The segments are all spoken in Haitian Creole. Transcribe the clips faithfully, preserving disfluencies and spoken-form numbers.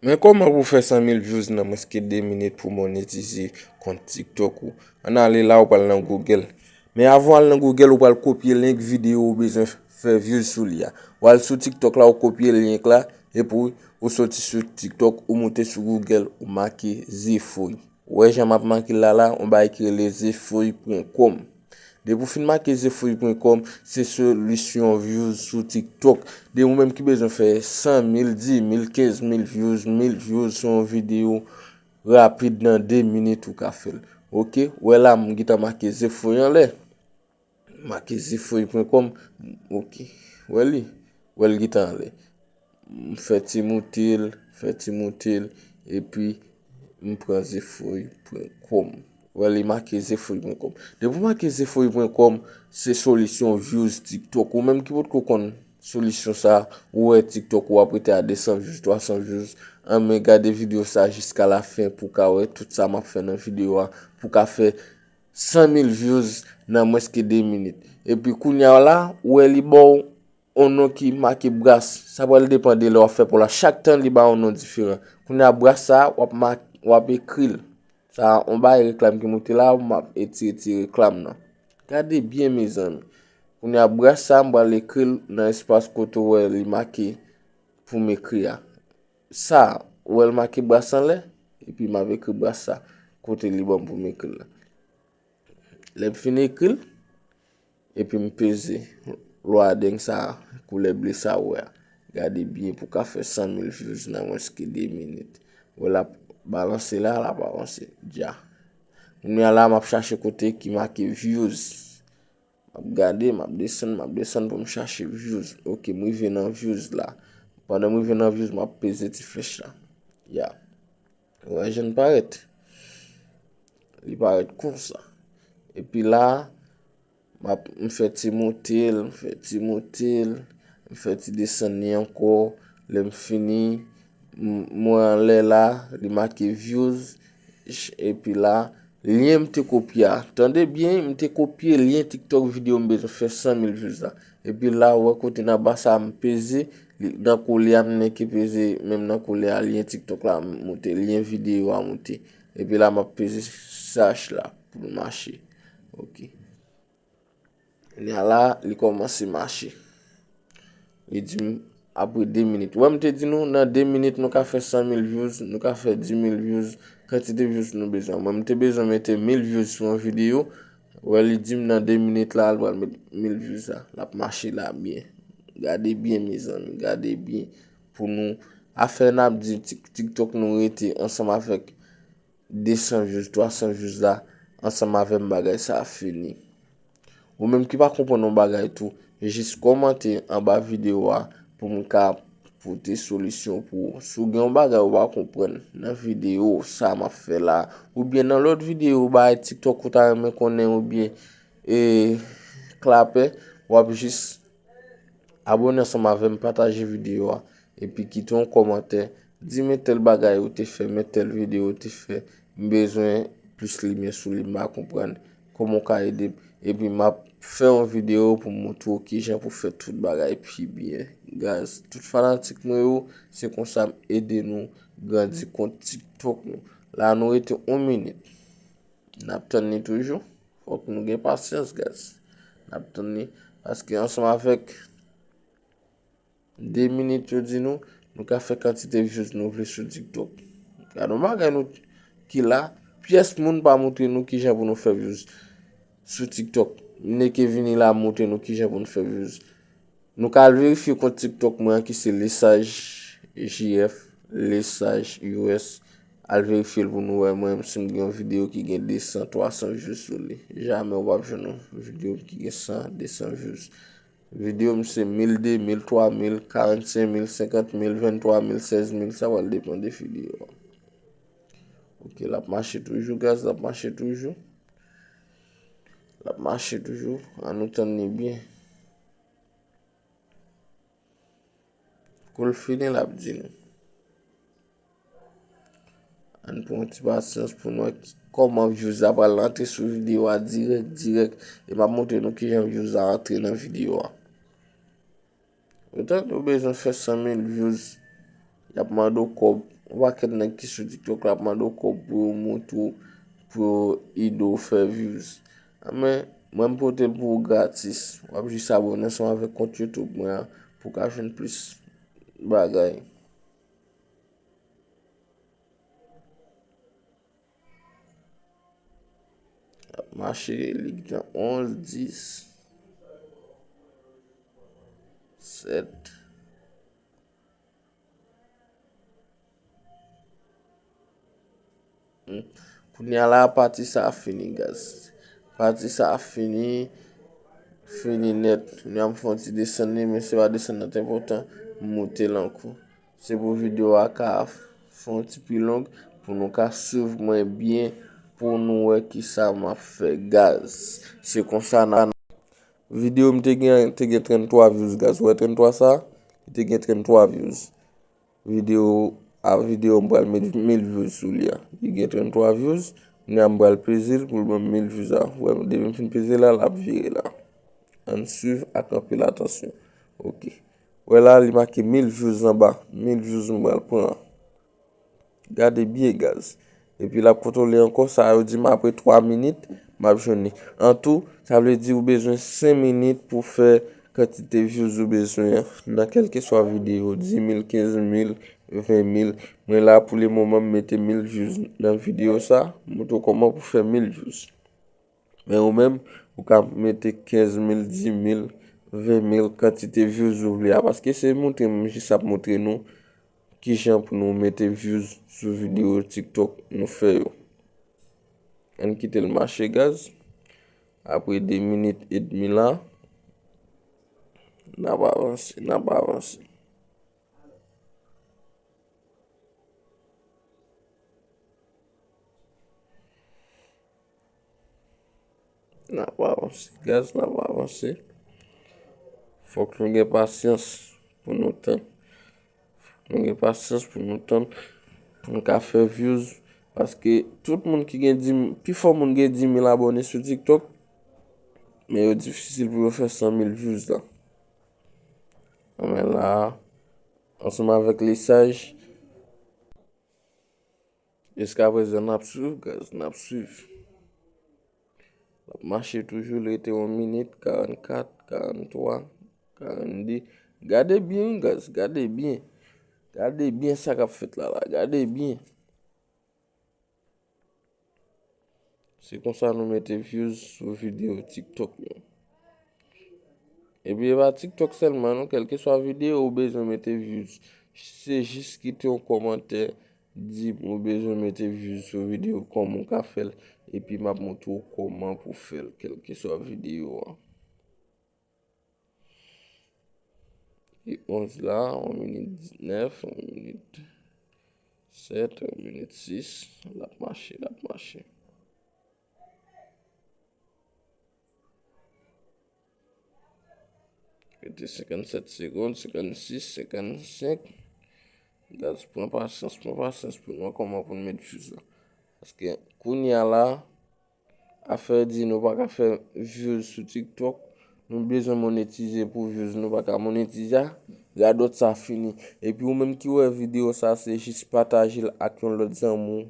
Men kòman pou fè san mil views nan mwens ke de minit pou monetize kont TikTok ou? Ann ale la, ou pral nan Google. Men avan w al nan Google, ou pral kopye link videyo ou bezwen fè views sou li a. W al sou TikTok la, ou kopye link la, epi ou soti sou TikTok, ou moute sou Google, ou make Zefouy. Ou wè jan m ap make l la la, yon bagay ki rele zefouy pwen kòm. Depi w fin make zefouy pwen kòm, se solisyon views sou TikTok. De ou menm ki bezwen fè san mil, dis mil, kenz mil views, mil views sou yon videyo rapid nan de minit ou ka fè l. Oke, ou wè la m gentan make zefouy anlè. Make zefouy pwen kòm. Oke. Ou wè li? Ou wè l gentan anlè. M fè ti moute l, fè ti moute l, epi m pran zefouy pwen kòm. Ou wè li make zefouy pwen kòm. Depi w make zefouy pwen kòm, se solisyon views TikTok. Ou menm ki potko konn solisyon sa, ou wè TikTok ou ap rete a de san views, twa san views. Anben gade videyo sa jiska la fen pou w ka wè tout sa m ap fè nan videyo a, pou w ka fè san mil views nan mwens ke de minit. Epi kounye a la, ou wè li ba w yon non ki make Bras. Sa pral depann de lè w ap fè pou la. Chak tan li ba yon non diferan. Kounye a Bras sa, w ap ma-, w ap ekri l. Sa yon bagay reklam ki moute la, m ap etire ti reklam nan. Gade byen mezanmi. Kounye a Bras sa, m pral ekri l nan espas kote w wè li make pou m ekri a. Sa, ou wè l make Bras anlè, epi m ap ekri Bras sa, kote li ban m pou m ekri l la. Lè m fin ekri l, epi m peze lwa deng sa, koulè ble sa ou wè a. Gade byen pou ka fè san mil views nan mwens ke de minit. Ou wè l ap balanse la, l ap avanse. Dja. Kounye a la, m ap chache kote ki make views. M ap gade, m ap desann, m ap desann pou m chache views. Oke, m rive nan views la. Pandan m rive nan views, m ap peze ti flèch la. Ya. Ou wè jan l parèt. Li parèt konsa. Epi la, m ap, m fè ti moute l, m fè ti moute l, m fè ti desann li ankò. Lè m fini, m, m wè anlè la, li make views. Ch-, epi la, lyen m te kopye a. Tande byen, m te kopye lyen TikTok videyo m bezwen fè san mil views la. Epi la, ou wè kote nan ba sa a m peze, li, nan kolè a m nèke peze, menm nan kolè a lyen TikTok la moute, lyen videyo a moute. Epi la, m ap peze search la pou l mache. Oke. Kounye a la, li kòmanse mache. Li di m, apre de minit. Ou wè m te di nou, nan de minit, nou ka fè san mil views, nou ka fè dis mil views, kantite views nou bezwen. Mwen, m te bezwen mete mil views sou yon videyo. Ou wè, li di m nan de minit la, l pral met mil views la. L ap mache la byen. Gade byen, mezanmi, gade byen. Pou nou, afè n ap di Tik-, TikTok nou rete ansanm avèk de san views, twa san views la, ansanm avè m bagay sa a fini. Ou menm ki pa konprann yon bagay tou, jis kòmante anba videyo a pou m ka pote solisyon pou ou. Si w gen yon bagay ou pa konprann nan videyo sa m ap fè la, oubyen nan lòt videyo bagay TikTok ou ta renmen konnen oubyen, e, klapè, w ap jis abòne ansanm avè m, pataje videyo a, epi kite yon kòmantè, di men tèl bagay ou te fè, men tèl videyo ou te fè, m bezwen plis limyè sou li, m pa konprann kòman w ka ede m, epi m ap fè yon videyo pou m montre w kijan pou fè tout bagay pi byen. Guys, tout fanatik mwen yo, se konsa m ede nou grandi kont TikTok nou. La nou rete yon minit. N ap tann li toujou. Fòk nou gen pasyans, guys. N ap tann li. Paske ansanm avèk de minit yo di nou, nou ka fè kantite views nou vle sou TikTok. Gade yon bagay nou ki la, pyès moun pa montre nou kijan pou nou fè views sou TikTok. M nèke vini la montre nou kijan pou nou fè views. Nou ka al verifye kont TikTok mwen an ki se Lesaj J F, Lesaj U S. Al verifye l pou nou wè mwen si m gen yon videyo ki gen de san, twa san views sou li. Jamè ou p ap jwenn yon videyo ki gen san, de san views. Videyo m se mil, de mil, twa mil, karannsenk mil, senkant mil, venntwa mil, sèz mil, sa pral depann de videyo a. Oke, l ap mache toujou, guys, l ap mache toujou. L ap mache toujou. Ann nou tann li byen. Kou l fini, l ap di nou. Ann pran yon ti pasyans pou n wè ki, kòman views la pral antre sou videyo a dirèk, dirèk. E m ap montre nou kijan views la antre nan videyo a. Ou tande, ou bezwen fè san mil views, y ap mande w kòb, yon pakèt nèg ki sou TikTok la ap mande w kòb pou yo montre w, pou yo ede w fè views. Men, mwen m pote l pou ou gratis. W ap jis abòne ansanm avèk kont YouTube mwen an pou w ka jwenn plis bagay. L ap mache, li gen onz, dis, sèt. Hmm. Kounye a la, pati sa a fini, guys. Pati sa a fini, fini nèt. Kounye a m fè yon ti desann li, men se pa desann nan t enpòtan. M moute l ankò. Se pou videyo a ka fè yon ti pi long, pou nou ka swiv mwen byen, pou nou wè kisa m ap fè, guys. Se konsa n a. Videyo m te gen, te gen trannntwa views, guys. Ou wè trannntwa sa? Li te gen trannntwa views. Videyo, a videyo m pral met mil views sou li a. Li gen trannntwa views. Kounye a m pral peze l pou l ban m mil views la. Ou wè, depi m fin peze l la, l ap vire la. Ann swiv ak anpil atansyon. Ok. Ou wè la, li make mil views anba. Mil views m pral pran. Gade byen, guys. Epi l ap kontwole ankò, sa yo di m apre twa minit, m ap jwenn li. An tou, sa vle di ou bezwen senk minit pou fè kantite views ou bezwen an nan kèlkeswa videyo, dis mil, kenz mil, ven mil. Mwen la, pou le moman, m mete mil views nan videyo sa, m montre w kòman pou fè mil views. Men ou menm, ou ka mete kenz mil, dis mil, ven mil, kantite views ou vle a, paske se montre m jis ap montre nou kijan pou nou mete views sou videyo TikTok nou fè yo. Ann kite l mache, guys. Apre de minit edmi la, n ap avanse, n ap avanse. N ap avanse, guys, n ap avanse. Fòk nou gen pasyans pou nou tann. Fòk nou gen pasyans pou nou tann, pou nou ka fè views. Paske tout moun ki gen dis mil, pifò moun gen dis mil abòne sou TikTok, men yo difisil pou yo fè san mil views la. Men la, ansanm avèk Lesaj, jiskaprezan, n ap swiv, guys, n ap swiv. L ap mache toujou, l rete yon minit, karannkat, karanntwa, karannde. Gade byen, wi, guys, gade byen. Gade byen sa k ap fèt la, la. Gade byen. Se konsa nou mete views sou videyo TikTok nou. Epi e pa TikTok sèlman non, kèlkeswa videyo ou bezwen mete views. Se jis kite yon kòmantè, di m ou bezwen mete views sou videyo, kòman w ka fè l, epi m ap montre w kòman pou fè l, kèlkeswa videyo a. E onz la, yon minit diznèf, yon minit sèt, yon minit sis, l ap mache, l ap mache. Rete senkannsèt segonn, senkannsis, senkannsenk. Guys, pran pasyans, pran pasyans pou nou wè kòman pou nou met views la. Paske kounye a la, afè di nou pa ka fè views sou TikTok, nou bezwen monetize pou views nou pa ka monetize a, radòt sa fini. Epi ou menm ki wè videyo sa, se jis pataje l ak yon lòt zanmi w,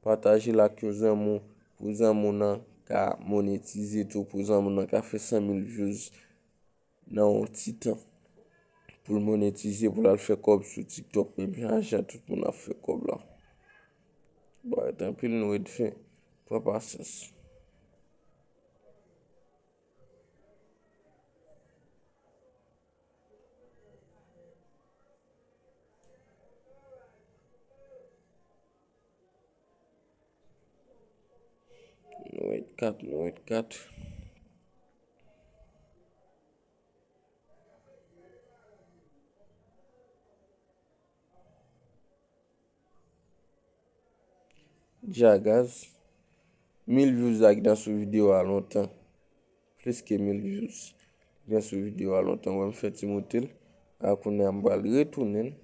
pataje l ak yon zanmi w, pou zanmi w nan ka monetize tou, pou zanmi w nan ka fè san mil views nan yon ti tan. Pou l monetize, pou l al fè kòb sou TikTok, menm jan, jan tout moun ap fè kòb la. Bon, tanpri, nou ret fen. Pran pasyans. Nou ret kat, nou ret kat. Dja guys, mil views la ki t sou videyo a lontan. Plis ke mil views. Li t sou videyo a lontan. Wè m fè ti moute l. A kounye a m pral retounen l.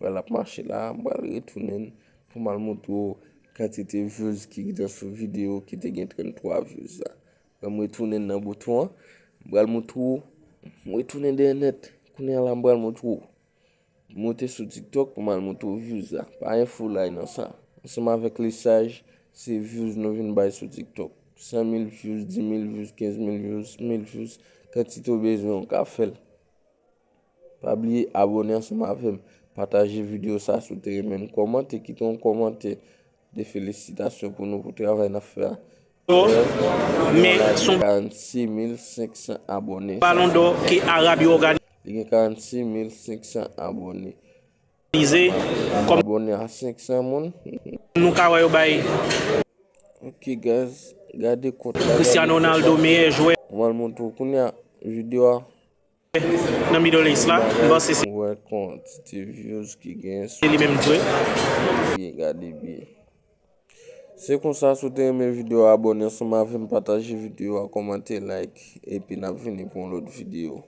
Wè l ap mache la, m pral retounen l pou m al montre w kantite views ki t sou videyo ki te gen trannntwa views la. Wè m retounen nan bouton an. M pral montre w. M retounen dèyè nèt. Kounye a la m pral montre w. Moute sou TikTok pou m al montre w views la. Pa gen foulay nan sa. Ansanm avèk lesaj, se views nou vin bay sou TikTok. San mil views, dis mil views, kenz mil views, mil views. Kantite w bezwen, w ka fè l. Pa bliye abòne ansanm avè m. Pataje videyo sa si w te renmen l. Kòmante, kite yon kòmantè de felisitasyon pou nou pou travay n ap fè a. Men son karannsis mil senk san abòne. Balon dò ke Arab yo òganize. Li gen karannsis mil senk san abòne. Kòm abòne a senk san moun. Nou ka wè yo bay. Ok guys, gade kont Cristiano Ronaldo meyè jwè. Mwen al montre w kounye a videyo a. Nan Middle East la, m panse se. Wè kantite views ki gen sou. Se li menm vre. Byen, gade byen. Se konsa, si w te renmen videyo a, abòne ansanm avè m, pataje videyo a, kòmante, like, epi n ap vini pou yon lòt videyo.